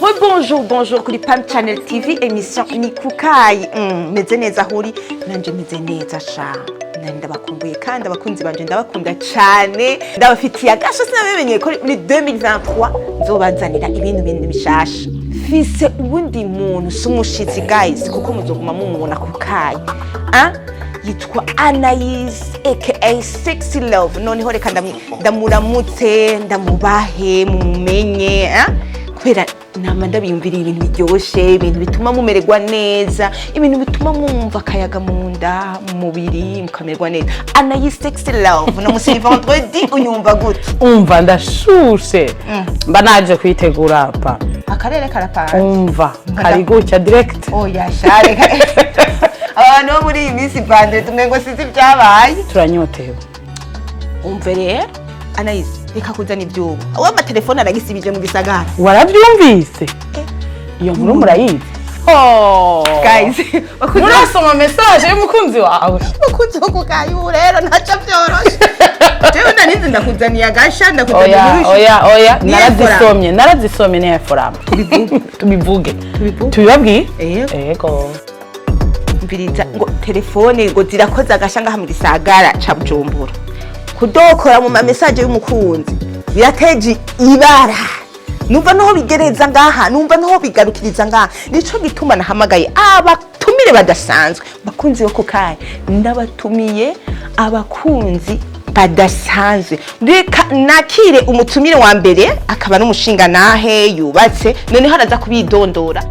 Bonjour, bonjour kuri Pam Channel TV, émission ni Kukayi. Meze neza aho uri, nanje meze neza sha. Nari ndabakumbuye kandi abakunzi banje ndabakunda cane. Ndabafitiye agasho, sinabimenyeye ko muri 2023 nzobazanira ibintu bindi bishasha. Fise uwundi muntu, si umushitsi guys, kuko muzoguma mumubona Kukayi. Ah? Yitwa Anaïs aka Sexy Love. Noneho reka ndamuramutse, ndamubahe mumumenye, eh? Kubera nama ndabiyumvira ibintu biryoshe, ibintu bituma mumererwa neza, ibintu bituma mwumva akayaga mu nda, mu mubiri mukamererwa neza. Anaïs Sexy Love, no musi vendredi unyumva gute? Umva, ndashushe, mba naje kwitegura pa. Akarere karapanze. Umva, kari gutya direct. Oya share, abantu bo muri iyi minsi vendredi umengo sinzi ibyabaye. Turanyotewe. Umve rero Anaïs, reka kuzana ibyubu, aho amatelefone aragisibije mu gisagara. Warabyumvise? Iyo nkuru murayizi? Oh. Guys, bakunze Murasoma message y'umukunzi wawe. Bakunze kukayi, ubu rero ntacyo byoroshe. Jewe ndarinzi ndakuzaniye agasha, ndakuzaniye Oya. inkuru. Oya, oya. Niyo. Narazisomye, narazisomye, niyo forama tubivuge. Tubivuge. Tubibabwiye. Yego. Yego. Umviriza, ngo telefone ngo zirakoze agasha ngaha mu gisagara ca Bujumbura. Kudokora mu ma message y'umukunzi birateje ibara. Numva noho bigereza ngaha, numva noho bigarukiriza ngaha. Nico gituma nahamagaye abatumire badasanzwe. Bakunzi bo Kukayi, ndabatumiye abakunzi badasanzwe. Reka nakire umutumire wa mbere, akaba n'umushinga nahe yubatse, noneho araza kubidondora.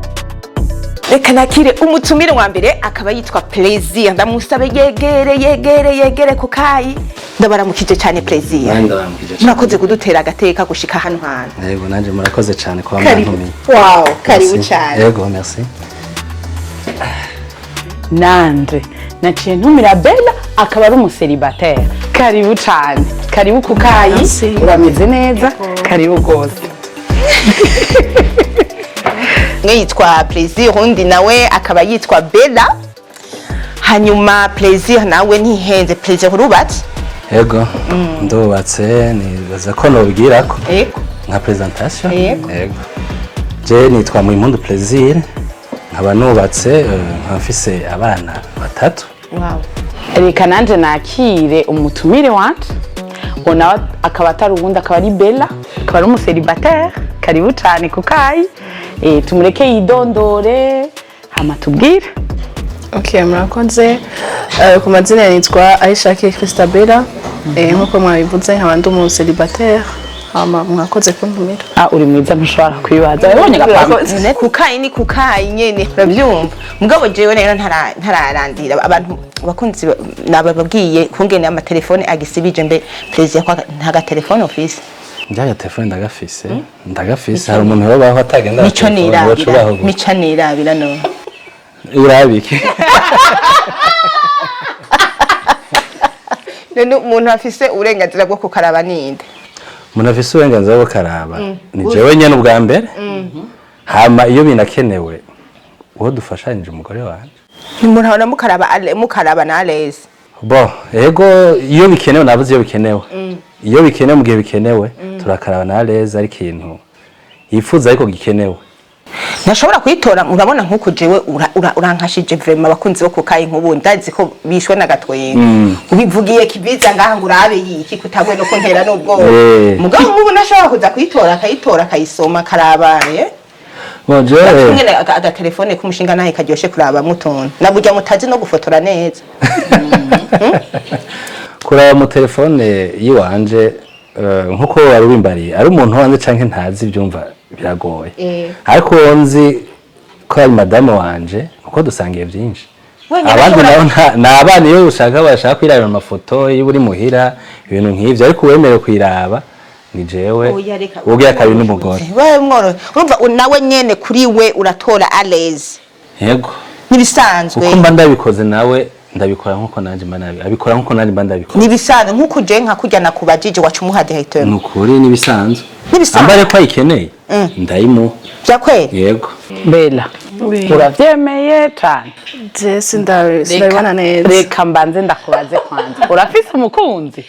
Reka nakire umutumire wa mbere, akaba yitwa Plaisir. Ndamusabe yegere, yegere, yegere Kukayi. Ndabaramukije cyane, Plaisir. Nanjye ndabaramukije cyane. Murakoze kudutera agateka gushika hano hantu. Yego, nanjye murakoze cyane kuba Karibu. mwantumiye. Wow, karibu Merci. cyane. Yego, merci. Nanje naciye ntumira Bella, akaba ari umu célibataire. Karibu cane, karibu Kukayi. Merci. Urameze neza? Karibu rwose. Umwe yitwa Plaisir, undi nawe akaba yitwa Bella. Hanyuma Plaisir nawe ntihenze. Plaisir, urubatse? Yego, ndubatse. Nibaza ko nobwira ko Yego. nka présentation. Yego. Yego, je nitwa Muhimpundu Plaisir, nkaba nubatse, nkaba mfise abana batatu. Wow. Reka nanje nakire umutumire wanje, uwo nawe akaba atari uwundi, akaba ari Bella, akaba ari umu célibataire. Karibu cane Kukayi. Tumureke yidondore hama tubwire. Ok, murakoze. Ku mazina nitwa Aishake Christabella. Nkuko mwabivuze, nkaba ndi umu célibataire. Hama mwakoze kuntumira. Ah, uri mwiza, ntushobora kwibaza. Wabonye gapampa? Kukayi ni Kukayi nyene, urabyumva. Mugabo jewe rero ntararandira abantu bakunzi nababwiye kungene amatelefone agisibije. Mbe Plaisir, kwa nta gatelefone ufise? Njya telefone ndagafise, ndagafise. Hari umuntu yobaho atagenda? Mico nirabira, mico nirabira no. Urabike. None umuntu afise uburenganzira bwo kukaraba ninde? Umuntu afise uburenganzira bwo karaba ni jewe nyene ubwa mbere, hama iyo binakenewe uwo dufashanyije, umugore wanje. Umuntu abona mukaraba mukaraba na aleze? Bon, ego, iyo bikenewe, navuze iyo bikenewe. Iyo bikenewe, mu gihe bikenewe turakaraba na reza, ari ikintu yifuza ariko gikenewe. Ntashobora kuyitora. Urabona nk'uku jewe urankashije vraiment. Abakunzi bo Kukayi nk'ubu ndazi ko bishwe n'agatwengo. Ubivugiye kibiza ngaha ngo urabe yiki kutabwe no kuntera n'ubwoba. Mugabo nk'ubu ntashobora kuza kuyitora, akayitora, akayisoma, akaraba, eh? Bon, jewe Nyene agatelefone k'umushinga nahe karyoshe kurabamwo utuntu na burya mutazi no gufotora neza. Kuraba mu telefone yiwanje, nkuko wari wimbariye, ari umuntu wanze canke ntazi, ibyumva biragoye. Ariko uwo nzi ko ari madamu wanje, kuko dusangiye byinshi. Wenyine Abandi ashobora nabo ni abana, iyo ushaka bashaka kwirabira amafoto iyo uri muhira, ibintu nk'ivyo. Ariko uwemerewe kuyiraba ni jewe. Oya, reka. Ugira kabiri n'umugore. Wewe mworo, urumva nawe nyene kuri we uratora à l'aise? Yego. Nibisanzwe. Uko mba ndabikoze nawe ndabikora nkuko nanje mba nabi abikora, nkuko nanje mba ndabikora. Nibisanzwe nkuko je nka kurya nakubajije waca umuha directeur. Ni ukuri, nibisanzwe. Nibisanzwe. Ambare ko ayikeneye ndayimuha. Vya kweli? Yego. Bella, uravyemeye cane? Je sindabibona neza. Reka mbanze ndakubaze kwanza, urafise umukunzi?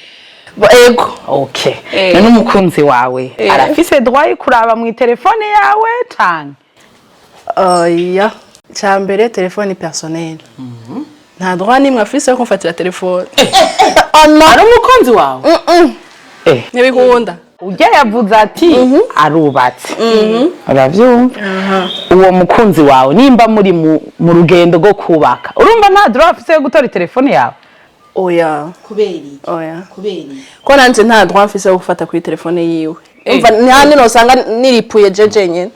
Ego. Okay, none umukunzi wawe arafise droit yo kuraba mu telefone yawe cane? Oya, cya mbere, telefone ni personnel, nta droit nimwe afise yo kumfatira telefone. Ari umukunzi wawe? Ntibikunda. Ujya yavuze ati arubatse, uravyumva? Uwo mukunzi wawe, nimba muri mu rugendo rwo kubaka, urumva nta droit afise yo gutora telefone yawe? Oya. Kubera iki? Oya. Kubera iki? Ko nanje nta droit mfise yo gufata kuri telefone yiwe. Umva, nta nino usanga niripuye jeje nyene.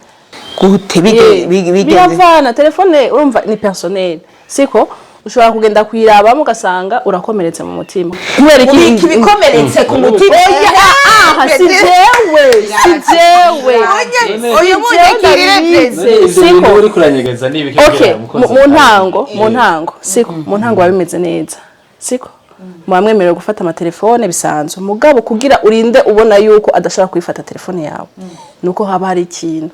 Gute bigenze? Biravana. Telefone, urumva, ni personnel, siko? Ushobora kugenda kuyirabamo ugasanga urakomeretse mu mutima kubera iki? Ubika ibikomeretse ku mutima? Oya, aha si jewe, si jewe. Uyu munyakirire Ndabizi. Siko. Uri kuranyegeza n'ibiki? Okay, mu ntango, siko? Mu ntango biba bimeze neza, siko? Muba mwemerewe gufata amatelefone bisanzwe, mugabo kugira urinde ubona yuko adashobora kuyifata telefone yawe, nuko haba hari ikintu,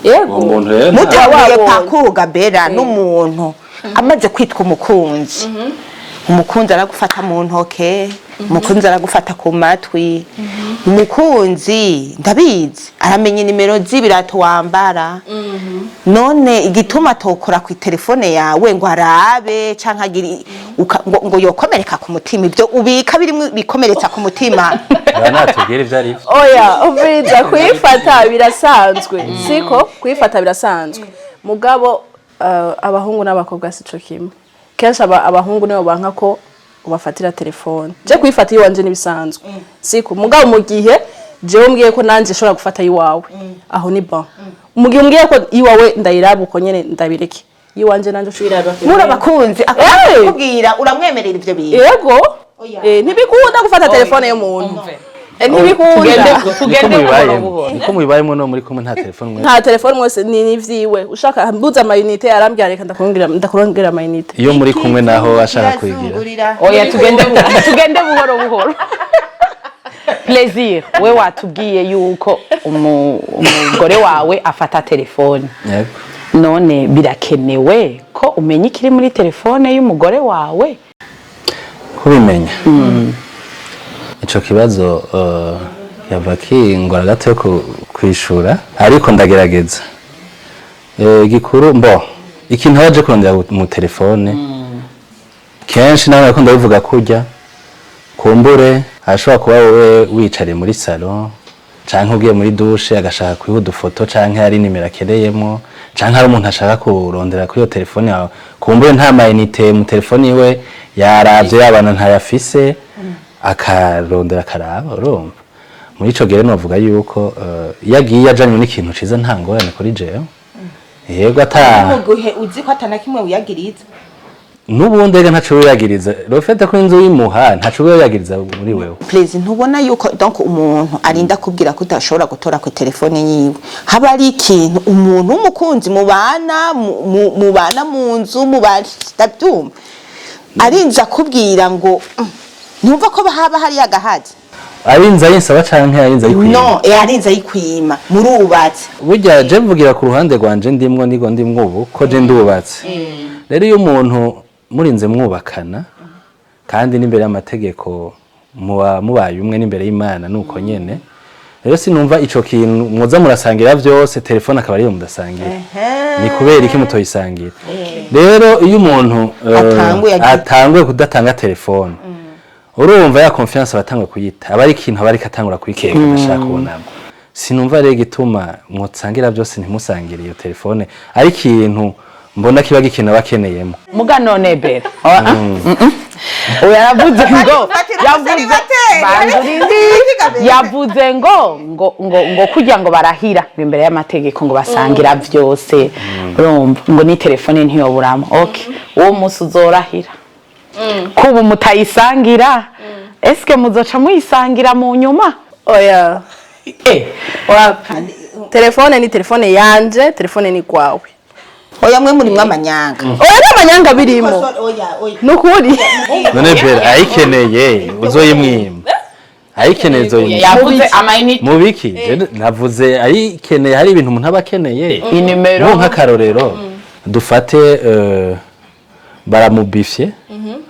yego. Uwo muntu rero Mutahuye Wabonye. pakuga bera n'umuntu amaze kwitwa umukunzi, umukunzi aragufata mu ntoke, umukunzi aragufata ku matwi, umukunzi ndabizi aramenya inimero z'ibirato wambara. None igituma atokora ku telefone yawe ngo arabe canke agire ngo yokomereka ku mutima, ibyo ubika birimwo bikomeretsa ku mutima? Natubwira ibyo ari byo. Oya, umviriza, kuyifata birasanzwe, siko? Kuyifata birasanzwe, mugabo abahungu n'abakobwa sico kimwe. Kenshi abahungu nibo banka ko ubafatira telefone. Je kuyifata iwanje nibisanzwe, siko? Mugabo mu gihe jewe umbwiye ko nanje nshobora gufata iwawe, aho ni bon. Mu gihe umbwiye ko iwawe ndayiraba uko nyene, ndabireke, iwanje nanje ushobora. Muri abakunzi, akakubwira, uramwemerera ivyo bintu? Yego. Oya. Ntibikunda gufata telefone y'umuntu. Ntibikunda. Tugende Niko buhoro mubibayemo. buhoro. Niko mubibayemo, no muri kumwe nta telefone mwe? Nta telefone mwese, ni nivyiwe. Ushaka mbuze amayinite, arambwira: "Reka ndakurongera amayinite." Iyo muri kumwe naho ashaka kwigira? Kirazungurira. Oya, tugende buhoro buhoro. Plaisir, we watubwiye yuko umugore wawe afata telefone. Yego. None birakenewe ko umenya ikiri muri telefone y'umugore wawe? Kubimenya, ico kibazo yava kingora gato yo kwishura, ariko ndagerageza. Igikuru mbo ikintu abaje kurondera mu telefone, kenshi nawe akunda bivuga kurya kumbure ashobora kuba wowe wicariye muri salon canke ugiye muri douche, agashaka kwiha udufoto, canke hari nimero akeneyemo, canke hari umuntu ashaka kurondera kuri iyo telefone yawe. Kumbure nta mayinite mu telefone iwe, yaravye yabana ntayafise, akarondera akaraba. Urumva, muri ico gihe novuga yuko iyo agiye ajanywe n'ikintu ciza, nta ngorane kuri jewe, yego ata Mu gihe uzi ko atana kimwe wiyagiriza. N'ubundi rega ntaco wiyagiriza, rufete ko inzu yimuha, ntaco wiyagiriza muri wewe. Plaisir, ntubona yuko donc umuntu arinda kubwira ko udashobora gutora ku telefone yiwe, haba ari ikintu umuntu w'umukunzi mubana mubana mu nzu, mubana, ndabyumva, arinze akubwira ngo ntumva ko haba hari agahazi? Arinze ayinsaba canke arinze ayikwima? No, arinze ayikwima, murubatse. Burya je mvugira ku ruhande rwanje, ndimwo nigo ndimwo ubu ko je ndubatse. Rero iyo umuntu murinze mwubakana, kandi n'imbere y'amategeko muba mubaye umwe, n'imbere y'Imana nuko nyene. Rero sinumva ico kintu mwoza murasangira vyose, telefone akaba ariyo mudasangira. Ni kubera iki mutoyisangira? Rero iyo umuntu Atanguye atanguye kudatanga telefone, urumva ya confiance abatangwa kuyita, aba ari ikintu aba ariko atangura kuyikeka, adashaka kubonamo. Sinumva rero igituma mutsangira byose ntimusangire iyo telefone, ari ikintu mbona kiba gikenewe akeneyemo. Muga none bera uyu yaravuze ngo Fatira yavuze célibataire. Banzurindi, yavuze ngo kugira ngo barahira ngo imbere y'amategeko ngo basangira vyose, urumva ngo ni telefone ntiyoburamo. Okay, uwo munsi uzorahira kuba mutayisangira, eske muzoca muyisangira mu nyuma? Oya. Eh. Wapi, telefone ni telefone yanje, telefone ni kwawe. Oya, mwe murimwo amanyanga. Oya, n'amanyanga birimo. Oya, oya. Nukuri. None bera ayikeneye uzoyimwima? Ayikeneye uzoyimwima? Yavuze amayinite. Mu biki? Je navuze ayikeneye, hari ibintu umuntu aba akeneye. Inimero. Nko nk'akarorero, dufate baramubifye.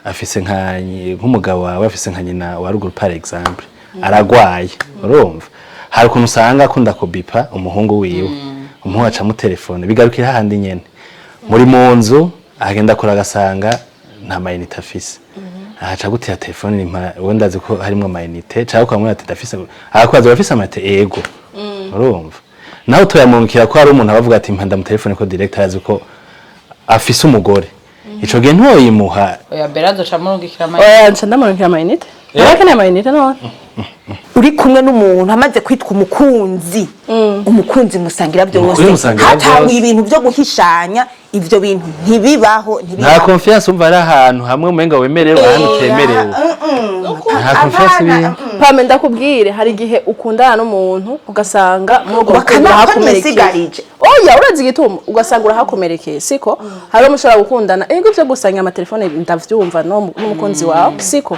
Afise nk'umugabo wawe afise nka nyina wa ruguru, par exemple, aragwaye. Urumva, hari ukuntu usanga akunda kubipa umuhungu wiwe, umuhungu aca telefone, bigarukira hahandi nyene muri mu nzu, agenda kure agasanga nta ma unités afise, ahaca gutira telefone nimpa, we ndazi ko harimwo ama unités, canke ukamubwira ati ndafise, akakubaza urafise ama unités? Ego. Urumva, nawe tuyamungikira ko hari umuntu abavuga ati mpa ndamutelefone, ko direct arazi ko afise umugore, ico gihe ntoyimuha. Oya, Bera azoca amurungikira ama Oya, nca ndamurungikira ama unités. Urakeneye ama unités none? Uri kumwe n'umuntu amaze kwitwa umukunzi, umukunzi musangira byose. Ukuri musangira Hatawe byose. ibintu byo guhishanya, ivyo bintu ntibibaho, Nta ntibibaho. confiance. Umva, ari ahantu hamwe umenga wemerewe, ahandi utemerewe, nta confiance Abana, ibiri. Pame, ndakubwire, hari igihe ukundana n'umuntu ugasanga muri urwo rukundo Bakana ko urahakomerekeye. nisigarije. Oya, urazi igituma? Ugasanga urahakomerekeye, siko? Hari uwo mushobora gukundana, ego, ibyo gusangira amatelefone ndavyumva, no n'umukunzi wawe, siko?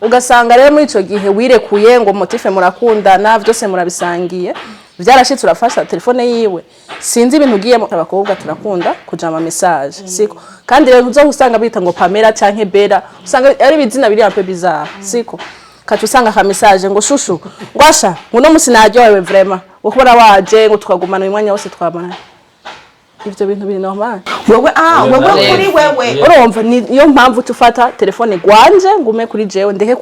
Ugasanga rero muri ico gihe wirekuye ngo motife murakundana, vyose murabisangiye, vyarashitse urafasha telefone yiwe, sinzi ibintu ugiyemo. Abakobwa turakunda kuja ama message, siko? Kandi rero uzo usanga bita ngo Pamela canke Bera, usanga ari ibizina biri un peu bizarre, siko? Kaca usanga ka message ngo chouchou, ngo asha, ngo uno musi naryohewe vraiment, ngo kubona waje, ngo tukagumana uyu mwanya wose twamaranye. Ivyo bintu biri normal. Wewe, wewe, kuri wewe. Urumva, niyo mpamvu tufata telefone gwanje ngume kuri jewe, ndeke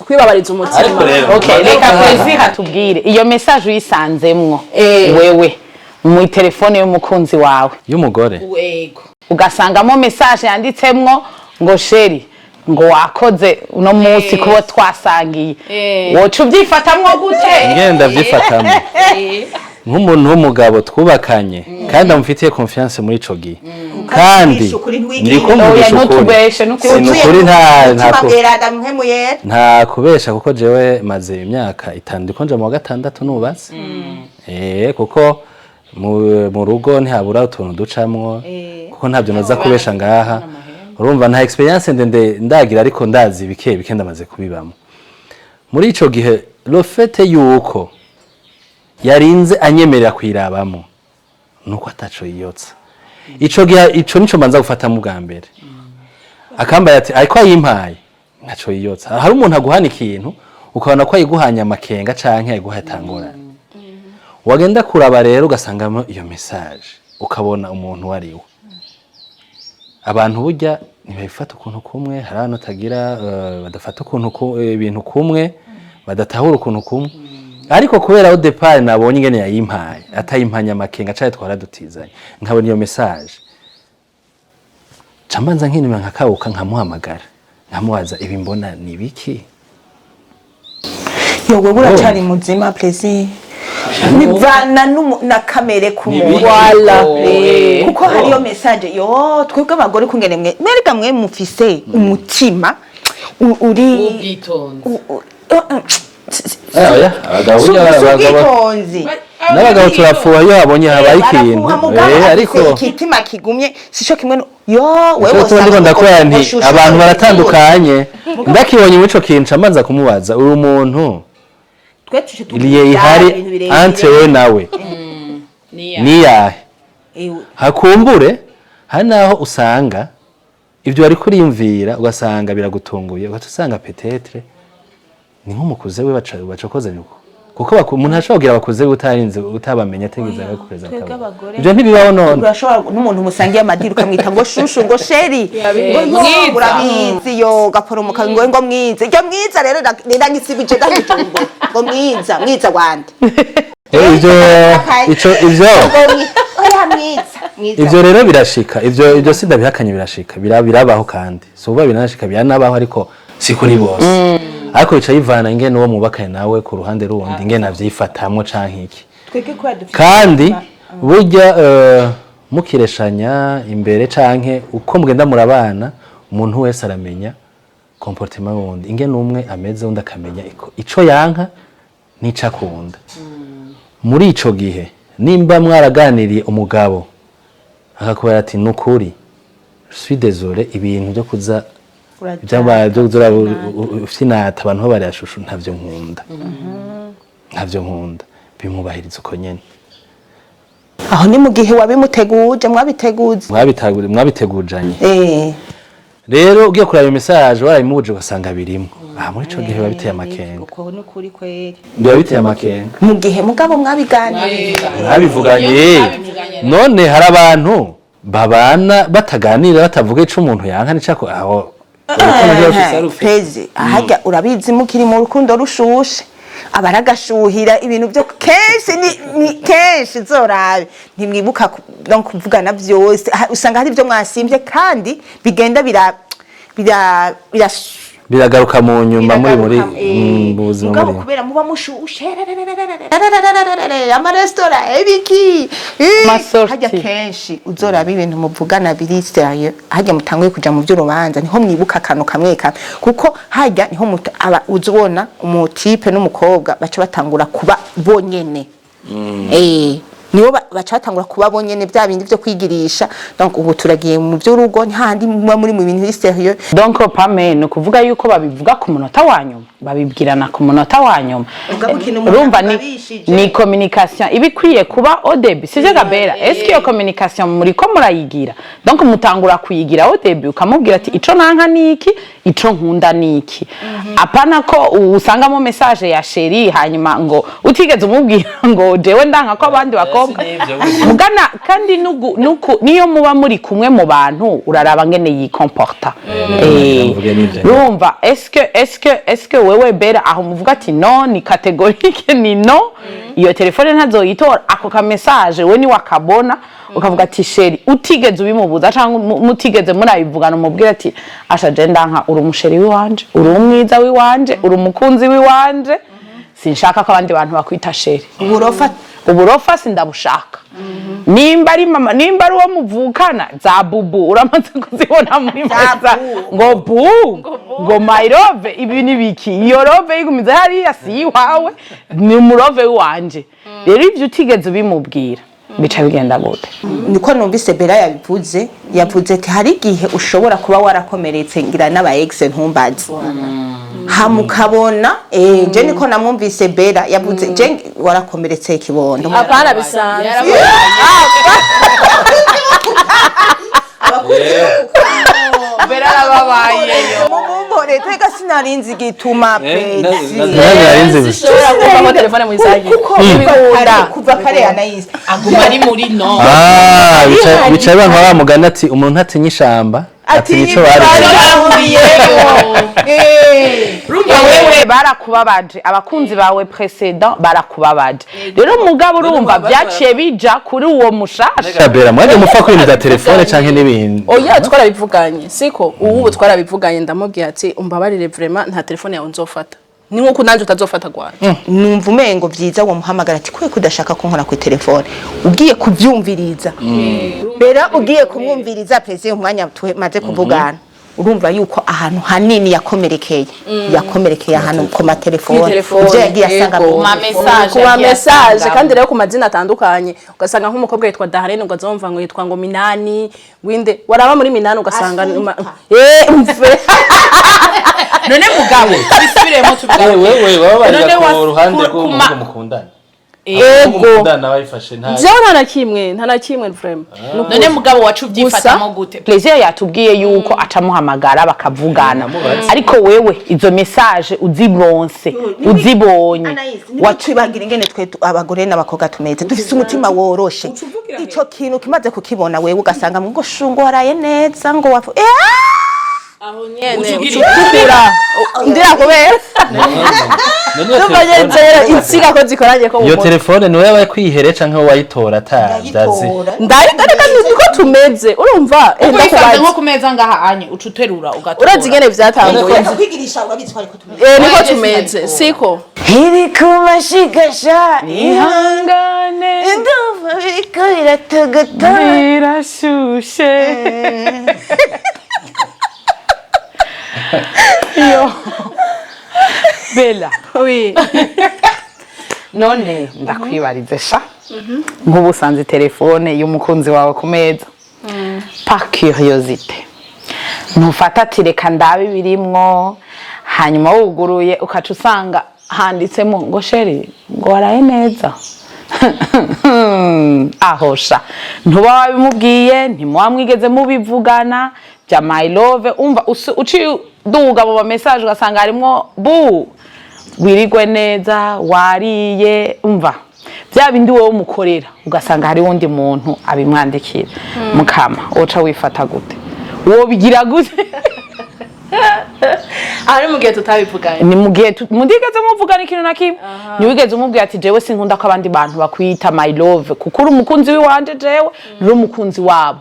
kwibabariza umutima. Ariko rero Okay, reka Plaisir atubwire iyo message uyisanzemwo wewe mu telefone y'umukunzi wawe. Y'umugore. Ugasangamo message yanditsemwo ngo chéri, ngo wakoze uno munsi kuba twasangiye, woca ubyifatamwo gute? Ngenda vyifatamo nk'umuntu w'umugabo twubakanye kandi amufitiye confiance muri ico gihe, kandi Ukavugisha ukuri, ntiwigire. ndiko mvugisha Oya, ukuri. ntutubeshe, nukuri. Si nukuri, nta Mweranda mpemu yera. Nta kubesha, kuko jewe maze imyaka 5 ndiko nja mu wa gatandatu nubatse, kuko mu rugo ntihabura utuntu ducamwo, kuko ntabyo noza kubesha ngaha. Urumva, nta experience ndende ndagira, ariko ndazi bike bike ndamaze kubibamo. Muri ico gihe, le fait yuko yarinze anyemerera kuyirabamo nuko ataco yiyotsa ico gihe, ico nico mbanza gufata mu bwa mbere. Akambaye ati ariko ayimpaye ntaco yiyotsa. Hari umuntu aguhana ikintu ukabona ko ayiguhanye amakenga canke ayiguha atangorane, wagenda kuraba rero ugasangamo iyo message, ukabona umuntu wariwe. Abantu burya ntibabifata ukuntu kumwe. Hari abantu batagira badafata ukuntu ibintu kumwe, badatahura ukuntu kumwe. Ariko kubera au départ nabonye ingene yayimpaye, atayimpanye amakenga canke twaradutizanye, nkabona iyo message, ca mbanza nkinuma, nkakabuka, nkamuhamagara, nkamubaza ibi mbona ni biki? Yo, wewe uracari muzima, Plaisir. Bivana na kamere k'umuntu. Voilà. Kuko hariyo message yo twebwe abagore kungene mwe mwereka mwe mufise umutima uri Ubwitonzi. Oya, abagabo burya Si abagabo ubwitonzi. N'abagabo turapfuha iyo babonye habaye ikintu. Barafuha, mugabo afise Ariko ikitima kigumye, sico kimwe yo wewe. Nico tuba ndiko ndakubwira nti abantu baratandukanye. Ndakibonye muri ico kintu, ca mbanza kumubaza uyu muntu liye ihari entre we nawe niyahe. Hakumbure hari naho usanga ibyo wari kuriyumvira ugasanga biragutunguye, ugaca usanga peut-être ni nk'umukuze we bacokozanya uko, kuko umuntu ashobora kugira abakuze be utarinze utabamenya, ategeza bakureza. Twebwe abagore Ibyo ntibibaho none. Urashobora n'umuntu musangiye amadiri ukamwita ngo chouchou, ngo chéri, ngo yo. Mwiza. Urabizi, yo gaporomoka, ngo mwiza, iryo mwiza rero riragisibije ndagitungo ngo mwiza, mwiza wande. Ivyo ico ivyo Ngo oya, mwiza, mwiza. Ivyo rero birashika, ivyo sindabihakanye, birashika, birabaho kandi si uba biranashika, biranabaho, ariko si kuri bose. Ariko bica bivana ingene uwo mubakanye nawe ku ruhande rundi ingene avyifatamwo canke iki. Twebwe kubera dufite Kandi burya mukireshanya imbere canke uko mugenda murabana, umuntu wese aramenya comportement y'uwundi, ingene umwe ameze, undi akamenya ico yanka n'ico akunda. Muri ico gihe, nimba mwaraganiriye, umugabo akakubwira ati nukuri je suis désolé, ibintu byo kuza byaba byo kuza ufinata abantu babarira chouchou, ntavyo nkunda, ntavyo nkunda, bimwubahiriza uko nyene. Aho ni mu gihe wabimuteguje, mwabiteguze. Mwabitegujanye. Rero ugiye kuraba message warayimubuje, ugasanga birimo aha, muri ico gihe biba biteye amakenga. Uko ni ukuri kweri. Biba biteye amakenga. Mu gihe mugabo mwabiganiriye. Mwabivuganye. None hari abantu babana bataganira, batavuga ico umuntu yanka n'icako, aho urukundo rwose rufite. Pezi ahajya urabizi, mukiri mu rukundo rushushe, aba aragashuhira ibintu byo kenshi ni kenshi zorabe ntimwibuka no kuvugana byose. Usanga hari ibyo mwasimbye kandi bigenda bira Biragaruka mu nyuma muri biragaruka, mu buzima mugabo muri kubera muba mushushe, amaresitora, ibiki, Amasorties. Hajya kenshi uzoraba ibintu muvugana biri sérieux, hajya mutanguye kuja mu by'urubanza, niho mwibuka akantu kamwe kamwe, kuko hajya niho aba uzubona umutipe n'umukobwa baca batangura kuba bonyene, nibo baca batangura kuba bonyene, bya bindi byo kwigirisha. Donc ubu turagiye mu by'urugo, ni handi muba muri mu bintu biri sérieux. Donc pame ni ukuvuga yuko babivuga ku munota wa nyuma, babibwirana ku munota wa nyuma. Mugabo ikintu umuntu Urumva ni agabishije. ni communication iba ikwiye kuba au début, sivyo Gabera? Est-ce que iyo communication muriko murayigira? Donc mutangura kuyigira au début, ukamubwira ati ico nanka niki, ico nkunda niki, apana ko usangamo message ya chéri, hanyuma ngo utigeze umubwira ngo jewe ndanka ko abandi bakobwa mugana. Kandi nuku niyo muba muri kumwe mu bantu, uraraba ngene yikomporta. Mvuge n'ivyo. Urumva, est-ce que wewe Bera, aho muvuga ati non, ni catégorique, ni non, iyo telefone ntazoyitora, ako ka message we ni wakabona ukavuga ati chéri, utigeze ubimubuza cyangwa mutigeze murabivugana, umubwira ati asha je ndanka, uri umuchéri w'iwanje, uri umwiza w'iwanje, uri umukunzi w'iwanje, sinshaka ko abandi bantu bakwita chéri. Uburofa. Uburofa sindabushaka. Nimba ari mama, nimba ari uwo muvukana, za bubu uramaze kuzibona muri meza, ngo bu, ngo my love, ibi ni biki? Iyo love yigumiza hariya si iwawe, ni umulove wanje. Rero ibyo utigeze ubimubwira, bica bigenda gute? Niko numvise Bera yabivuze, yavuze ati hari igihe ushobora kuba warakomeretse, ngira n'aba ex, ntumbaze, hama ukabona, je niko namwumvise Bera yavuze, je warakomeretse ikibondo. Apana, bisanzwe. Bera arababaye. Mumumpore tega, sinarinzi igituma pezi. Narinzi. Zishobora kuvamo telefone mu isagi. Kuko kuva kare Anayisi Aguma ari muri no. Ah, bica biba nka wa mugani ati umuntu atinya ishamba atinya ico bari. Urumva wewe barakubabaje, abakunzi bawe précédent barakubabaje, rero mugabo urumva byaciye bija kuri uwo mushasha. Bera, mwajya mupfa kwinjiza telefone canke n'ibintu? Oya, twarabivuganye, siko ubu twarabivuganye, ndamubwiye ati umbabarire vraiment, nta telefone yawe nzofata, ni nkuko nanjye utazofata gwaje. Numva umengo vyiza wamuhamagara ati kwe kudashaka ko nkora ku telefone, ugiye kuvyumviriza Bera, ugiye kumwumviriza presi umwanya tumaze kuvugana, urumva yuko ahantu hanini yakomerekeye ahantu ku matelefone. Kw'itelefone, ivyo yagiye asanga yego. mu Ma message ku ma yagiye message. asangamo. Kandi rero ku mazina atandukanye, ugasanga nk'umukobwa yitwa Daharene, ugazumva ngo yitwa ngo Minani winde, waraba muri Minani ugasanga mve. None mugabo tubisubiremo, tubigaruke. Wewe baba None ku ruhande rw'umuhungu mukundana. Ego. Mukundana bayifashe nta Jewe nta na kimwe, nta na kimwe vraiment. Nukuri. None mugabo wacu ubyifatamo gute? Plaisir yatubwiye yuko acamuhamagara bakavugana. Namubaze. Ariko wewe izo message uzironse, uzibonye, watwibagira ingene twe abagore n'abakobwa tumeze, dufise umutima woroshe. Ico kintu kimaze kukibona wewe, ugasanga ngo shungo waraye neza, ngo wafu Aho nyene Ucugira ucukura ndira kubera None iyo ndumva nyene telefone- insinga ko zikoranye ko mu iyo mutwe. Telefone niwe yabaye kwihere canke wowe wayitora atavyazi? Ndayitoreka, niko tumeze, urumva, Ubu yisanze ndakubaza. nko ku meza ngaha anye, uca uterura ugatora. Urazi ingene vyatanguye? Kwigirisha, urabizi ko ariko tumeze. Niko Oya, tumeze. sinabikora. Siko. Iri kumashigasha. Ihangane. Ndumva biriko biratogota. Birashushe yo Bella. Oui. None ndakwibarize sha, nk'ubu usanze telefone y'umukunzi wawe ku meza, par curiosité ntufata ati reka ndabe ibirimwo, hanyuma wuguruye ukaca usanga handitsemo ngo chéri, ngo waraye neza? Ahosha ntuba wabimubwiye, ntimuba mwigeze mubivugana bya my love. Umva, uciye uduga mu ma message ugasanga harimwo bu wirigwe neza, wariye, umva bya bindi wowe umukorera, ugasanga hari wundi muntu abimwandikira. Mukama, woca wifata gute? Wobigira gute? Aha ni mu gihe tutabivuganye? Ni mu gihe mutigeze muvugana ikintu na kimwe. Ntiwigeze umubwira ati: "Jewe sinkunda ko abandi bantu bakwita my love, kuko uri umukunzi w'iwanje, jewe uri umukunzi wabo.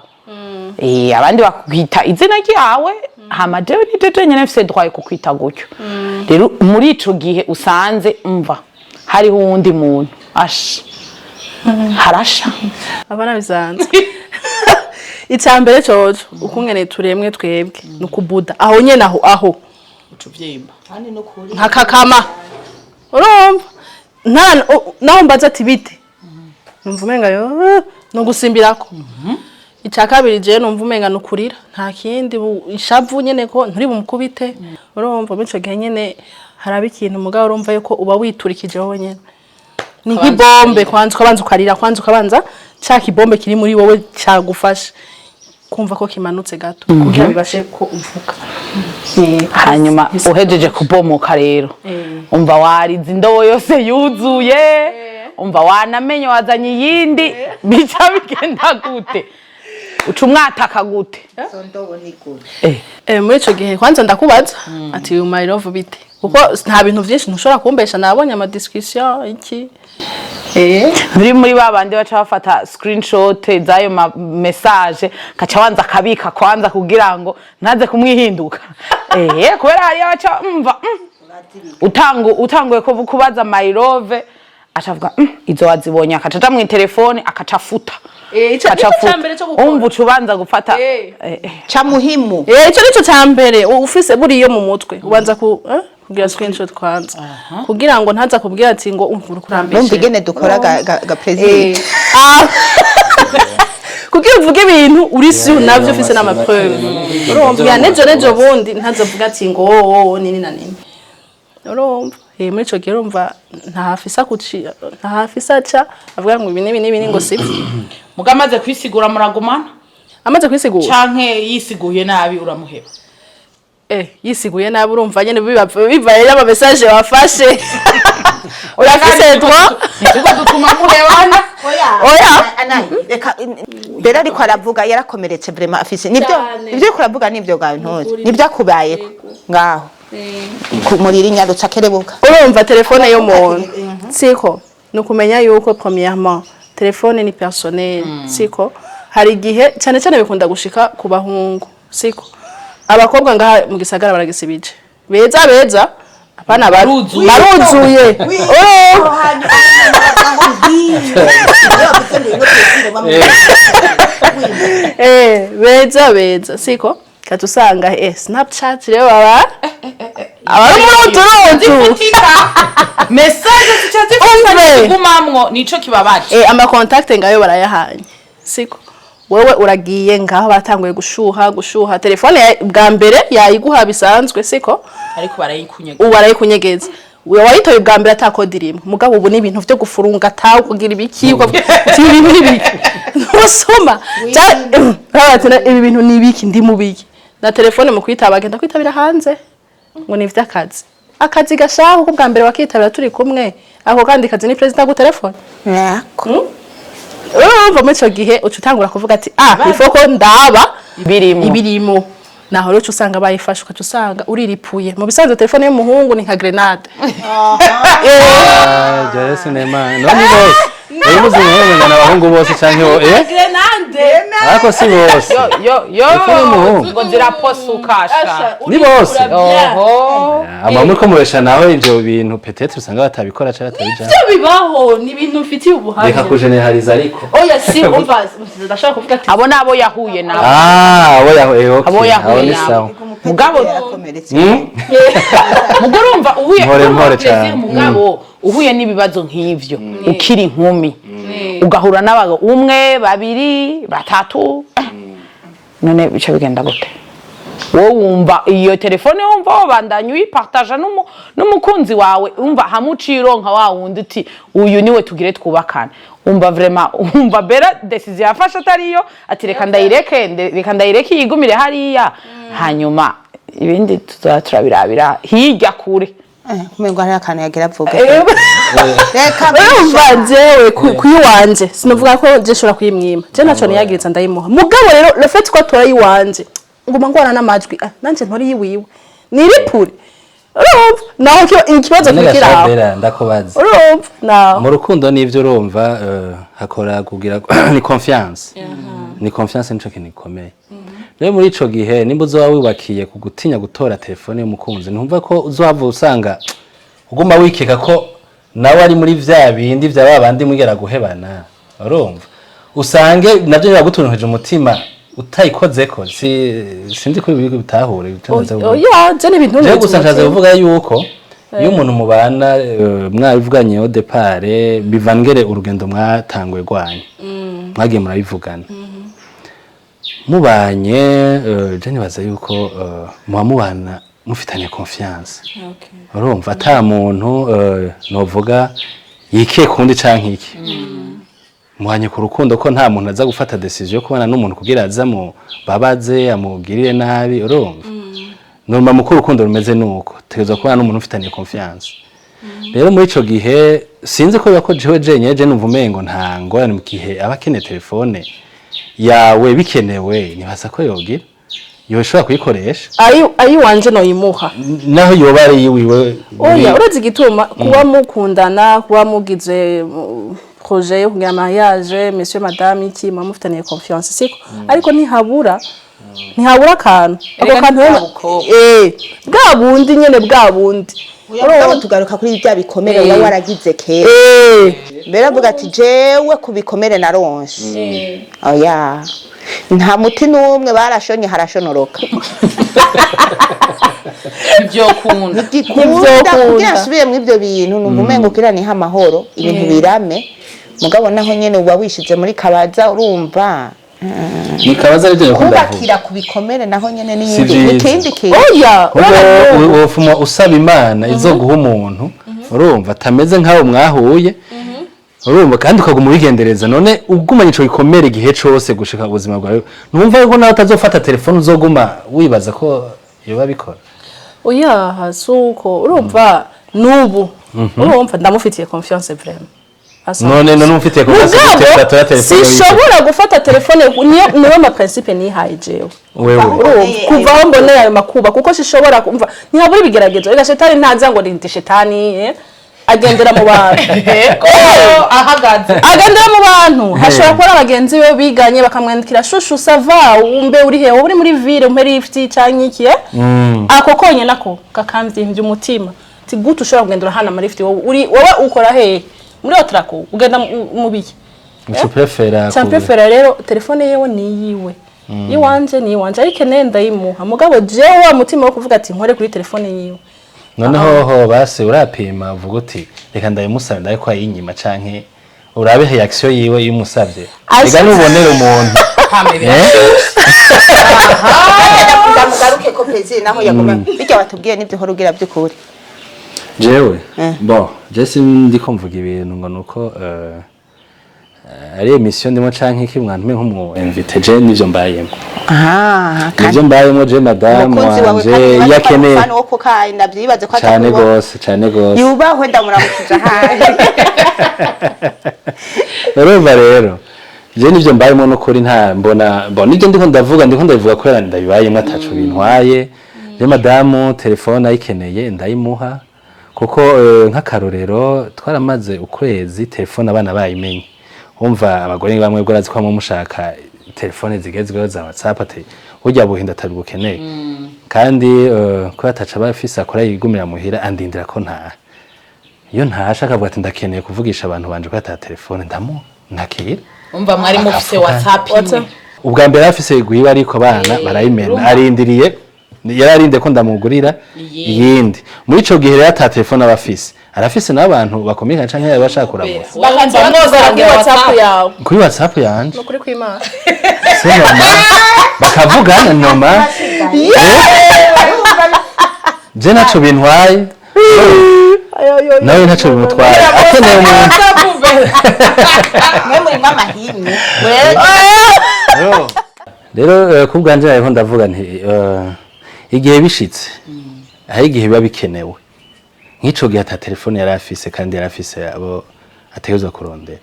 Abandi bakwita izina ryawe, hama jewe ni jewe nyene mfise droit yo kukwita gutyo." Rero muri ico gihe usanze, umva, hariho uwundi muntu, asha harasha. Abana bisanzwe, icya mbere coco, ukungene turemwe twebwe ni ukubuda aho nyene, aho Uca uvyimba. Nkakakama, urumva, nta naho mbaza ati: "Bite?" Numva umenga yo no gusimbirako. Icya kabiri, jewe numva umenga nukurira, nta kindi, ishavu nyene ko nturi bumukubite. Urumva, muri ico gihe nyene haraba ikintu, mugabo urumva yuko uba witurikije wowe nyene, ni nk'ibombe. Kwanza ukabanza ukarira, kwanza ukabanza ca kibombe kiri muri wowe cagufashe kumva ko kimanutse gato kugira bibashe ko uvuga. Hanyuma uhejeje kubomoka rero, umva, warize indobo yose yuzuye, umva, wanamenye wazanye iyindi, bica bigenda gute? Uca umwataka gute? Muri ico gihe kwanza ndakubaza ati: "You my love, bite?" Kuko nta bintu vyinshi ntushobora kumbesha, nabonye ama discussion iki. Muri ba bandi baca bafata screenshot z'ayo ma message, kaca banza akabika kwanza kugira ngo ntaze kumwihinduka, kubera hariyo baca umva, utanguye kubaza my love, acavuga: "Izo wazibonye?" Akaca aja mw'itelefone, akaca afuta. Ico Akaca nico afuta. ca mbere co gukora. Umva, uca ubanza gufata Ca muhimu. Ico nico ca mbere ufise buriyo mu mutwe, ubanza ku kugira screenshot kwanza kugira ngo ntaza kubwira ati ngo umva uri kurambeshe. Numva ingene dukora ga president. Ah. Kugira uvuge ibintu uri sûr navyo, ufise n'ama preuve, urumva, ya nejo bundi ntazovuga ati ngo wowe nini na nini. Urumva, muri ico gihe urumva ntahafisa kuci, ntahafisa aca avuga ngo ibi n'ibi n'ibi ngo sivyo. Muga amaze kwisigura muragumana? Amaze kwisigura. Canke yisiguye nabi uramuheba? Yisiguye nabi, urumva nyene bivaye n'ama message wafashe, urafise droit. Ntituko dutuma murebana. Oya. Anayi, reka rero, ariko aravuga yarakomeretse vraiment, afise nibyo. Cyane. Ibyo ariko aravuga nibyo ga ntuzi nibyo akubayeko ngaho kumurira inyarutsa akerebuka. Urumva, telefone y'umuntu, siko ni ukumenya yuko premièrement telefone ni personnel, siko? Hari igihe cyane cyane bikunda gushika ku bahungu, siko? Abakobwa ngaha mu gisagara baragisibije, beza beza, apana Baruzuye. Baruzuye. Oh! Beza beza, siko? Kati usanga Snapchat rero baba abari muri uturutu. Message zica zifata. Umve. Zigumamwo, nico kibabaje. Ama contact ngayo barayahanye, siko? Wewe uragiye ngaho, batanguye gushuha gushuha, telefone bwa mbere yayiguha bisanzwe, siko? Ariko barayikunyega. Ubu barayikunyegeza. Wewe wayitoye bwa mbere ata code irimo, mugabo ubu ni ibintu vyo gufurunga tawe kugira ibiki, ukavuga uti: "Ibi bintu ni ibiki?" Ntusoma. Ibi bintu ni ibiki? Ndi mu biki? Na telefone mu kwitaba agenda kwitabira hanze ngo ni ivy'akazi, akazi gashaka kuko bwa mbere wakitabira turi kumwe, ako kandi kazi ni president ku telefone. Urumva, muri ico gihe uca utangura kuvuga ati: "Ah, ifo ko ndaba Ibirimo. Ibirimo." Naho rero uca usanga bayifashe, ukaca usanga uriripuye. Mu bisanzwe telefone y'umuhungu ni nka grenade. Ah, ibyo sinema none bose urabivuze nkewe ngo ni abahungu bose canke bo? Grenade. Ariko si bose. Yo yo yo. Telefone y'umuhungu. Ngo ziraposuka sha. Ni bose. Oho. Ama muri ko mubesha nawe, ivyo bintu peut-être usanga batabikora canke batabijana. Ibyo bibaho, ni ibintu mfitiye ubuhamya. Reka kujeneraliza ariko. Oya, si umva, ndashaka kuvuga ati Abo nabo yahuye nabo. Ah, abo yahuye, okay. Abo yahuye Abo ni nabo. sawa. Mugabo Yarakomeretse. Mugabo urumva uhuye Mpore, urumva mpore plaisir, cane. mugabo uhuye n'ibibazo nk'ivyo ukiri inkumi, ugahura n'abagabo umwe, babiri, batatu, none bica bigenda gute? Wowe wumva iyo telefone, wumva wabandanya uyipartaja n'umukunzi wawe, wumva hamwe uciye uronka wa wundi uti uyu niwe tugire twubakane, wumva vraiment, wumva Bera décision yafashe atariyo, ati reka ndayireke, reka ndayireke yigumire hariya, hanyuma ibindi tuzaba turabirabira hirya kure. Kumengo hari akantu yagira avuga, reka. Urumva jewe kuyiwanje sinavuga ko je shobora kuyimwima, je naco niyagiritsa ndayimuha. Mugabo rero le fait ko atora yiwanje, nguma ngwana n'amajwi, ah, nanje ntori yiwiwe niripure. Urumva naho ikibazo None kiri aho. Bera, ndakubaza. Urumva naho Mu rukundo n'ivyo, urumva, hakora kugira ni confiance, ni confiance, nico kintu gikomeye. Rero muri ico gihe nimba uzoba wibakiye ku gutinya gutora telefone y'umukunzi, ntumva ko uzohava usanga uguma wikeka ko nawe ari muri vya bindi vya ba bandi mwigera guhebana. Urumva usange navyo biragutuntuje umutima utayikozeko. Sinzi ko ibi bitahure. Oya, je ni ibintu Jewe gusa nshatse kuvuga yuko iyo umuntu mubana, mwabivuganye au départ, bivangere urugendo mwatanguye rwanyu, mwagiye murabivugana mubanye, je nibaza yuko muba mubana mufitanye confiance. Urumva ata muntu, novuga, yikiye kundi canke iki, muhanye ku rukundo, ko nta muntu aza gufata décision yo kubana n'umuntu kugira aza mu babaze, amugirire nabi. Urumva norma muko urukundo rumeze nuko tegerezwa kubana n'umuntu ufitaniye confiance. Rero muri ico gihe sinzi ko biba ko jewe jenyene, je numva umengo nta ngorane mu gihe aba akeneye telefone yawe bikenewe, nibaza ko yogira yoshobora kuyikoresha. Ayi wanje noyimuha. Naho yoba ari iwiwe. Oya, urazi igituma kuba mukundana, kuba mugize projet yo kugira mariage, monsieur madame iki, muba mufitaniye confiance, siko? Ariko ntihabura akantu ako Erega kantu rero. ntibwa. Bwa bundi nyene, bwa bundi. Mugabo tugaruka kuri bya bikomere uba waragize kera. Mbere avuga ati jewe ku bikomere naronse, oya, nta muti n'umwe barashonye harashonoroka. Ntibyokunda. Ntigikunda. Ntivyokunda. Kugira asubire muri ibyo bintu, numva umengo kugira niha amahoro ibintu birame. Mugabo naho nyene uba wishize muri kabaza, urumva. Ni kabaza aribyo nyakunda kuvuga. Kubakira ku bikomere naho nyene Si n'iyindi vyiza. n'ikindi kintu. Oya. Ubwo wofuma usaba Imana izoguha umuntu, urumva, atameze nk'abo mwahuye, urumva, kandi ukaguma ubigendereza. None ugumanye ico gikomere igihe cose gushika ubuzima bwawe, ntumva yuko nawe utazofata telefone uzoguma wibaza ko yoba abikora? Oya, si uko. Urumva n'ubu, urumva ndamufitiye confiance vraiment. None umufitiye confiance Mugabo gute utatora telefone wiwe? Sinshobora gufata telefone, niyo ma principe nihaye jewe. Wewe. Urumva, kuva aho mboneye ayo makuba, kuko sishobora kumva ntihabura ibigeragezo. Reka, shetani ntaza ngo ndi shetani, agendera mu bantu. Ahagaze. Agendera mu bantu, hashobora kuba ari abagenzi be biganye bakamwandikira: "Chouchou, ça va? Umbe uri he? Wowe uri muri ville, umpe lift canke iki." Ako konyene nako kakamvyimbya umutima, ti gute ushobora kugenda urahana ama lift? Wowe uri, wowe ukora hehe? Muri Otrako ugenda mu biki? Uca prefera Ca prefera rero telefone yewe ni iyiwe, iwanje ni iwanje, ariko nende ndayimuha. Mugabo jewe wa mutima wo kuvuga ati nkore kuri telefone yiwe. Noneho ho basi urapima, uvuga uti reka ndayimusabe, ndabe ko ayinyima, canke urabe reaction yiwe iyo umusavye. Rega nubonera umuntu. Hame. Ndamugaruke ko pezi naho yaguma bijya watubwiye n'ibyo uhora ugira by'ukuri. Jewe, bon, je sindiko mvuga ibintu ngo nuko ari émission ndimo canke iki, mwantume nk'umu invité. Je nivyo mbayemo. Ah. Nivyo mbayemo je. Madamu Umukunzi wawe wanje kandi iyo akeneye umufana wo kukayi, ndavyibaze ko cane atakuba- gose, cane gose. Yubahwe, ndamuramukije ahari. Urumva rero je nivyo mbayemo n'ukuri, nta mbona mbona ibyo ndiko ndavuga, ndiko ndabivuga kubera ndabibayemo, ataco bintwaye. Je madamu telefone ayikeneye ndayimuha, kuko nk'akarorero twaramaze ukwezi telefone abana bayimenye. Umva, abagore bamwe bwo arazi ko bamwe mushaka telefone zigezweho za WhatsApp, ati burya buhinda atabukeneye, kandi ko ataca aba afise akora, yigumira muhira andindira ko ntaha. Iyo ntashe akavuga ati ndakeneye kuvugisha abantu banje ko ata telefone, ndamu nakira. Umva, mwari mufise WhatsApp imwe? Ubwa mbere afise gwiba, ariko abana barayimena, arindiriye, yararindiye ko ndamugurira iyindi. Muri ico gihe rero ata telefone aba afise, arafise n'abantu bakomeye canke yaba ashaka kuramutsa. Bakaza Bakaza kuri WhatsApp yawe? Kuri WhatsApp yanje. Nukuri kw'Imana? C'est normal, bakavugana normal. Je ntaco bintwaye, nawe ntaco bimutwaye, akeneye umuntu. Mwe murimo amahimwe. Rero ku bwanje hariho ndavuga nti igihe bishitse, hari igihe biba bikenewe, nk'ico gihe ata telefone yari afise kandi yari afise abo ategerezwa kurondera,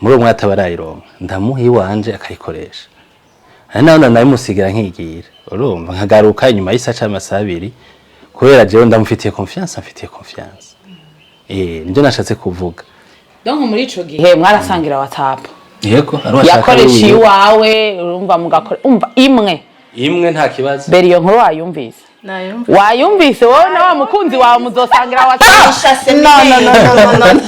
muri uwo mwaka barayironka, ndamuha iwanje akayikoresha. Hari naho ndabimusigira nkigira, urumva, nkagaruka inyuma y'isaha canke amasaha 2, kubera jewe ndamufitiye confiance, amfitiye confiance. Nibyo nashatse kuvuga. Donc muri ico gihe mwarasangira WhatsApp? Yego, ari uwashaka. Yakoresha wiwe. Iwawe, urumva, mugakora, umva, imwe. Imwe, nta kibazo. Mbere iyo nkuru wayumvise? Nayumva. Wayumvise? Wowe na wa mukunzi wawe muzosangira WhatsApp? No, no, no, no, no, no.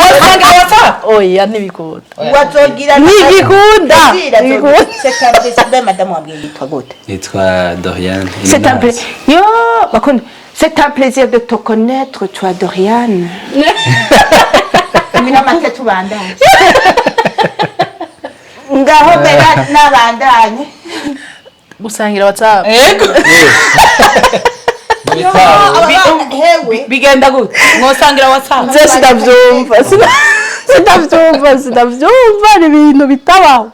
Mwosangira WhatsApp? Oya, ntibikunda. Wazogira. Ntigikunda. Ntigikunda. C'est un plaisir. Madame, wabwiye yitwa gute? Nitwa Dorian. C'est un plaisir. Yo, bakunda. C'est un plaisir de te connaître, toi, Dorian. Mina mate tubandanye. Ngaho bera nabandanye. Gusangira WhatsApp? Yego. Hewe. Bigenda gute? Mwosangira WhatsApp? Je sinavyumva. Sinavyumva, sinavyumva, ni ibintu bitabaho,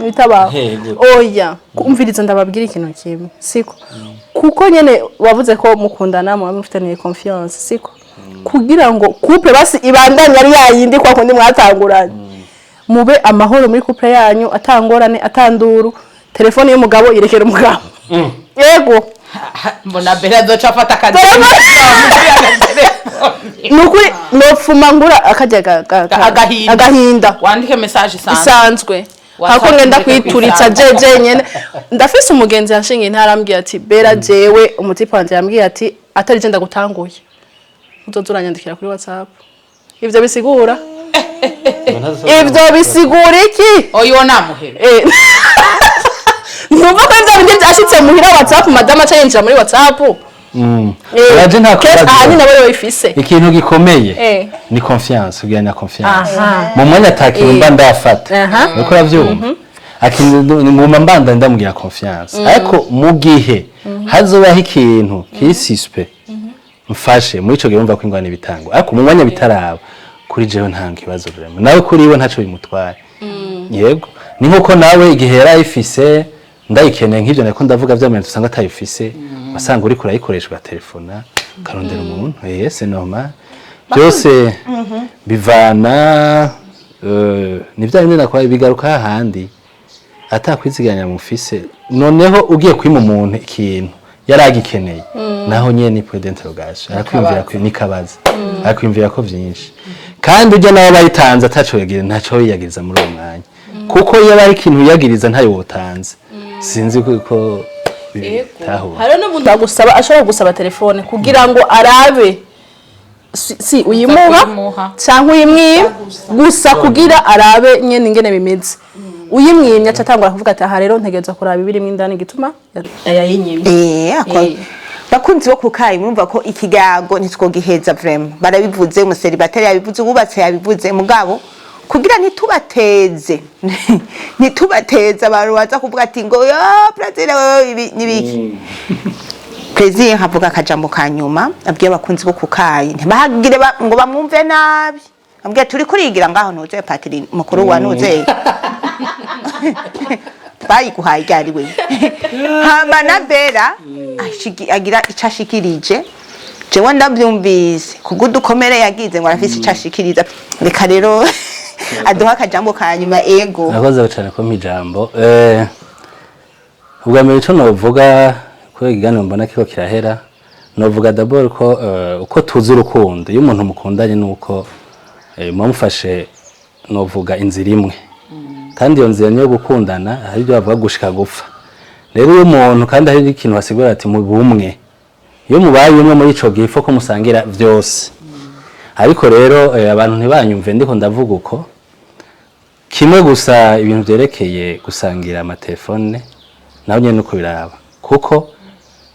bitabaho. Yego. Oya, kumviriza, ndababwira ikintu kimwe, siko? Kuko nyene wavuze ko mukundana, muba mufitaniye confiance, siko? Kugira ngo couple basi ibandanye ari yayindi kwa kundi mwatanguranye, mube amahoro muri couple yanyu, atangorane, atanduru, telefone y'umugabo irekera umugabo. Yego. Mbona Bella azoca afata akazi. Nukuri nopfuma ngura akarya Agahinda. Agahinda. Wandike message isanzwe. Isanzwe. WhatsApp. Hako ngenda ndeka kwituritsa. kwisanga. Je nyene ndafise umugenzi yanshingiye ntarambwiye ati: "Bera, jewe umutipe wanje yambwiye ati atari je ndagutanguye, uzoza uranyandikira kuri WhatsApp." Ivyo bisigura, ivyo bisigura iki? Oyo namuhebe. Numva ko ivyo bindi vyashitse muhira, WhatsApp, madama aca yinjira muri WhatsApp. Raje nta Kenshi kubazo. ahanini abo bayifise. Ikintu gikomeye ni confiance, kugira na confiance mu mwanya atakintu mba ndafata. Uriko uravyumva, akintu nguma mbanda ndamubwira confiance, ariko mu gihe hazobaho ikintu kiri suspect mfashe, muri ico gihe wumva ko ingwane bitangwa. Ariko mu mwanya bitaraba, kuri jewe nta kibazo vraiment, nawe kuri we ntaco bimutwaye. Yego, ni nkuko nawe igihe yari ayifise ndayikeneye, nk'ivyo nariko ndavuga vy'amayinite, usanga atayifise, wasanga uriko urayikoresha, ugatelefona, ukarondera umuntu. C'est normal, byose bivana ni bya bindi nakora, bigaruka hahandi atakwiziganya mufise. Noneho ugiye kwima umuntu ikintu yari agikeneye, naho nyene ni point d'interrogation, arakwiyumvira ko nikabaza, arakwiyumvira ko vyinshi. Kandi ujya nawe abayitanze ataco yagira, ntaco yiyagiriza muri uwo mwanya, kuko iyo aba ari ikintu yiyagiriza ntayo wotanze. Sinzi ko bitahura. Hari n'umuntu agusaba, ashobora gusaba telefone kugira ngo arabe si uyimuha kuyimuha. Cyangwa uyimwima, gusa kugira arabe nyene ingene bimeze. Uyimwimye aca atangura kuvuga ati: "Aha rero ntegerezwa kuraba ibirimo indani, igituma yayinyimye." Ako. Bakunzi bo kukayi, murumva ko ikigago ntitwogiheza vraiment. Barabivuze, umuseribateri yabivuze, uwubatse yabivuze, mugabo kugira ntitubateze abantu baza kuvuga ati ngo yo Brazil wewe, ibi nibiki. Plaisir havuga akajambo ka nyuma abwiye abakunzi bo kukayi, ntibahagire ngo bamwumve nabi. Ambwiye turi kurigira ngaho ntuze patiri mukuru wa ntuze bayiguhaye ryari we. Hama na Bera agira ico ashikirije. Jewe ndavyumvise kubw'udukomere yagize ngo arafise ico ashikiriza. Reka rero aduha akajambo ka nyuma. Ego. Nakoze cyane ko ijambo. Ubwa mbere ico novuga, kubera ikiganiro mbona kiko kirahera, novuga d'abord ko uko tuzi urukundo, iyo umuntu mukundanye nuko muba mufashe, novuga, inzira imwe, kandi iyo nzira niyo gukundana, hari ibyo bavuga gushika gupfa. Rero iyo umuntu, kandi hari ikintu basigura ati mu bumwe, iyo mubaye umwe muri ico gihe ko musangira vyose. Ariko rero abantu ntibanyumve ndiko ndavuga uko kimwe gusa, ibintu vyerekeye gusangira amatelefone naho nyene nuko biraba, kuko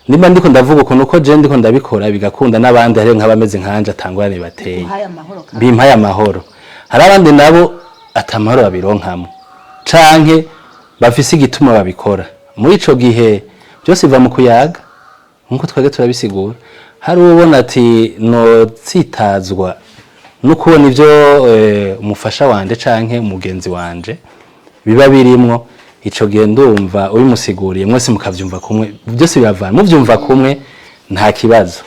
nimba ndiko ndavuga uko nuko je ndiko ndabikora bigakunda, n'abandi hari nk'abameze nkanje atangorane bateye, bimpaye amahoro. Hari abandi nabo atamahoro babironkamo, canke bafise igituma babikora muri ico gihe. Byose biva mu kuyaga, nkuko twebwe turabisigura. Hari ubona ati notsitazwa no kubona ibyo umufasha wanje canke umugenzi wanje biba birimwo. Ico gihe ndumva ubimusiguriye, mwese mukavyumva kumwe, byose biravana, muvyumva kumwe, nta kibazo.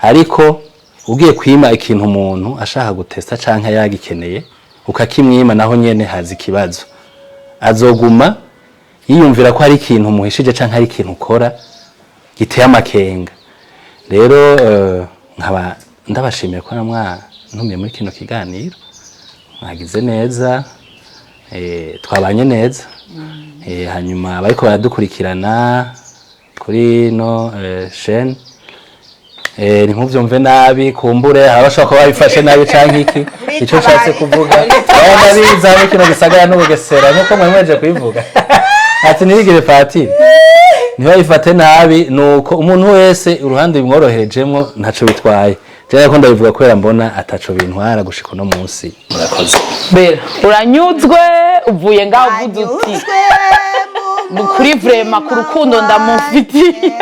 Ariko ugiye kwima ikintu umuntu ashaka gutesta canke yagikeneye, ukakimwima, naho nyene haza ikibazo. Azoguma yiyumvira ko hari ikintu umuhishije canke hari ikintu ukora giteye amakenga. Rero nkaba ndabashimiye ko namwantumiye muri kino kiganiro. Mwagize neza, twabanye neza. Hanyuma abariko baradukurikirana kuri no chaîne, ntimuvyumve nabi, kumbure hari abashobora kuba babifashe nabi canke iki. Ico nshatse kuvuga, baba biza muri kino gisagara n'Ubugesera, nkuko mwari mwaje kubivuga ati ntibigire patiri, ntibayifate nabi. Nuko umuntu wese uruhande bimworoherejemwo, ntaco bitwaye. Jewe ko ndabivuga kubera mbona ataco bintwara gushika uno munsi. Murakoze. Bera, uranyuzwe? Uvuye ngaho uvuze uti Anyuzwe mu Kuri vraiment, ku rukundo ndamufitiye,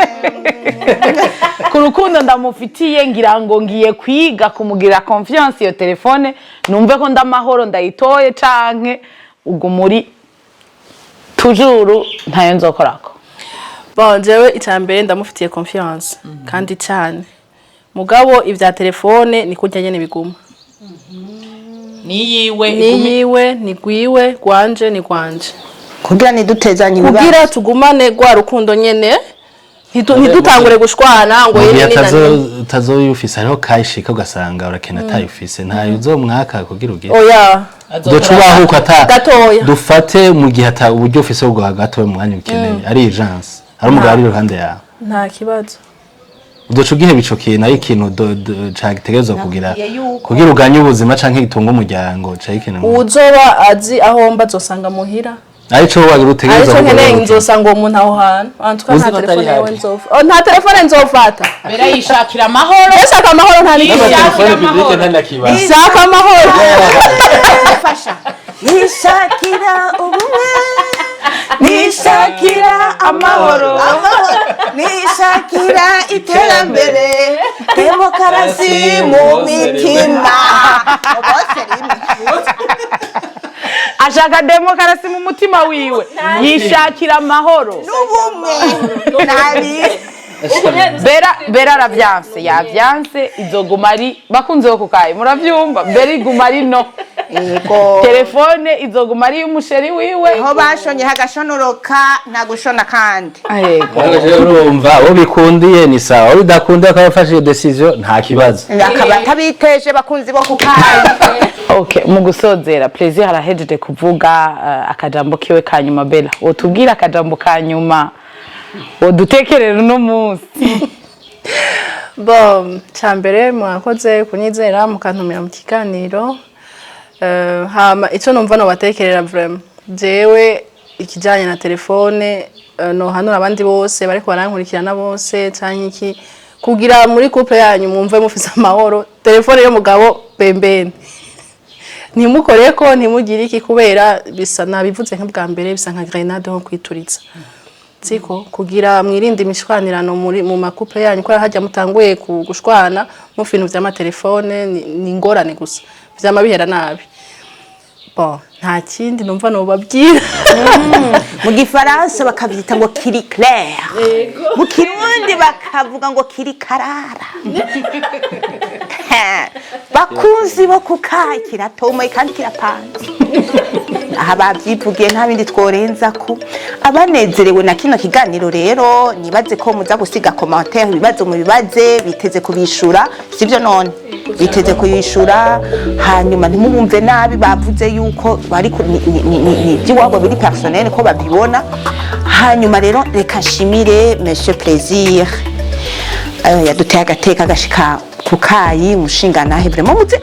ku rukundo ndamufitiye, ngira ngo ngiye kwiga kumugira confiance iyo telefone, numve ko ndamahoro ndayitoye, canke ubwo muri toujours ntayo nzokorako? Bon, jewe icya mbere ndamufitiye confiance kandi cyane, mugabo ibya telefone ni kurya nyene biguma. Niyiwe. Ni yiwe, ni gwiwe, gwanje ni gwanje. Kugira ntidutezanye ibibazo. Kugira tugumane rwa rukundo nyene, ntidutangure gushwana ngo Mu gihe yene ni na atazoyufise, hariho kayishika ugasanga urakena atayufise, ntayo uzomwaka kugira ugire Oya. Udoca ubahuka ata Gatoya. Dufate mu gihe ata uburyo ufise bwo gatoya, mu mwanya ukeneye, ari urgence, ari umugabo ari iruhande yawe. Nta kibazo. Udoca ugiheba ico kintu, ari ikintu cagitegerezwa kugira Nakubwiye yuko- kugira uganye ubuzima canke gitunga umuryango canke ikintu. Uwuzoba azi aho mba azosanga muhira. Arico wagira utegerezwa Aricyo nkeneye, kugira. nzosanga uwo muntu aho hantu. En tout cas, nta Uzi ko atari telefone yewe habi. nzofa, oh, nta telefone nzofata. Bera yishakira amahoro. Shaka amahoro, nta n'ikibazo. Yishakira amahoro. Shaka amahoro. Fasha, nishakira ubumwe, nishakira amahoro, nishakira iterambere, demokarasi mu mitima bose rimwe. Ashaka demokarasi mu mutima wiwe, yishakira amahoro N'ubumwe nabi. Bera, Bera aravyanse, yavyanse. Izoguma ari bakunze bo kukayi, muravyumva, Bera iguma ari no Yego. Telefone izoguma ari y'umuchéri wiwe. Aho bashonye hagashonoroka, nta gushona kandi. Yego. Urumva, uwo bikundiye ni sawa, uwo bidakundiye akaba yafashe iyo décision, nta kibazo. Akaba atabiteje, bakunzi bo kukayi. Okay, mu gusozera, Plaisir arahejeje kuvuga akajambo kiwe ka nyuma. Bella, wotubwira akajambo ka nyuma wodutekerera uno munsi? Bon, cyambere mwakoze kunyizera mukantumira mu kiganiro. Hama icyo numva nobatekerera vraiment, jewe ikijyanye na telefone, nohanura abandi bose bariko barankurikirana bose canke iki, kugira muri couple yanyu mwumve mufise amahoro, telefone y'umugabo pembeni, ntimukoreko, ntimugire iki, kubera bisa nabivuze nk'ubwa mbere, bisa nka grenade nko kwituritsa. Siko kugira mwirinde imishwanirano muri mu macouple yanyu, kubera hajya mutanguye gushwana mu bintu vy'amatelefone ni ingorane gusa, vyama bihera nabi. Bon, nta kindi numva nobabwira. Mu Gifaransa bakabyita ngo kiri clair, mu Kirundi bakavuga ngo kiri karara. Bakunzi bo kukayi, kiratomoye kandi kirapanze. Aha babyivugiye, nta bindi tworenza ko. Abanezerewe na kino kiganiro rero, nibaze ko muza gusiga commentaire, ibibazo mubibaze, biteze kubishura, sibyo? None biteze kubishura. Hanyuma ntimubumve nabi, bavuze yuko bari ni iby'iwabo biri personnel ko babibona. Hanyuma rero reka nshimire Monsieur Plaisir, yaduteye agateka gashika ku kayi, umushinga nahe. Vraiment muze.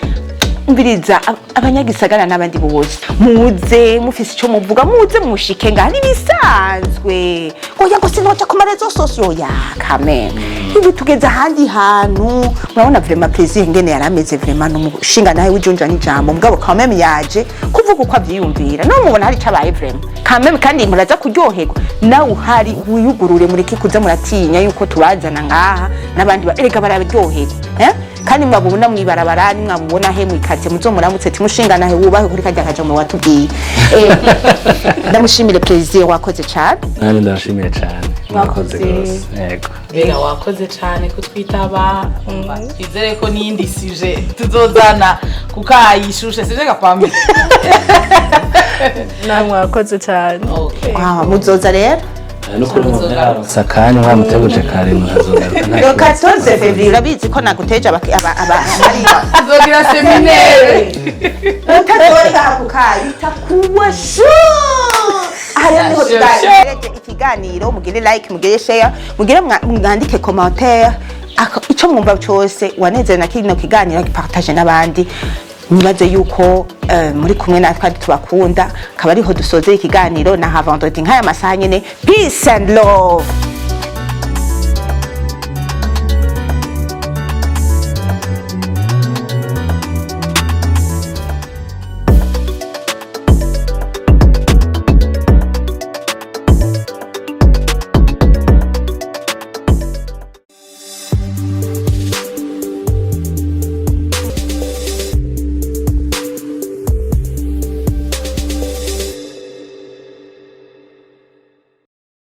Umviriza, abanyagisagara n'abandi bose, muze mufise ico muvuga, muze mushike ngaha, n'ibisanzwe. Oya, ngo sinoja ku ma réseaux sociaux ya kameme, ibi tugeze ahandi hantu. Murabona vraiment Plaisir ngene yari ameze, vraiment n'umushinga nawe w'ijunja n'ijambo, mugabo quand même yaje kuvuga uko avyiyumvira. No mubona hari icabaye vraiment quand même, kandi muraza kuryoherwa. Nawe uhari wiyugurure, mureke kuza muratinya yuko tubazana ngaha n'abandi erega bararyoherwa, eh? Kandi mwabubona mwibarabara, nimwabubona he mwikatse, muzomuramutse, timushinga nahe wubahe kuri karya kajambo watubwiye. Ndamushimire Plaisir, wakoze cane. Nanjye ndabashimiye cyane, mwakoze rwose, yego. Bella, wakoze cyane kutwitaba. Umva, twizere ko n'iyindi sujet tuzozana kuko ayishushe sije gapambe. Namwe mwakoze cyane. Okay. Ah, muzoza rero. No kuri umuntu yaronse akanya wamuteguje kare, mukazogaruka nta Le kibazo. 14 février, urabizi ko naguteje aba hariya. Tuzogira séminaire. Utazoza kukayi itakuwa shu. Aha rero niho Sure, tugahereje ikiganiro. Mugire like, mugire share, mugire mwandike commentaire, ico mwumva cyose. Wanezerewe na kino kiganiro, gipartage n'abandi. Nibaze yuko muri kumwe natwe kandi tubakunda. Akaba ariho dusozera ikiganiro na ha vendredi nk'aya masaha nyene. Peace and love.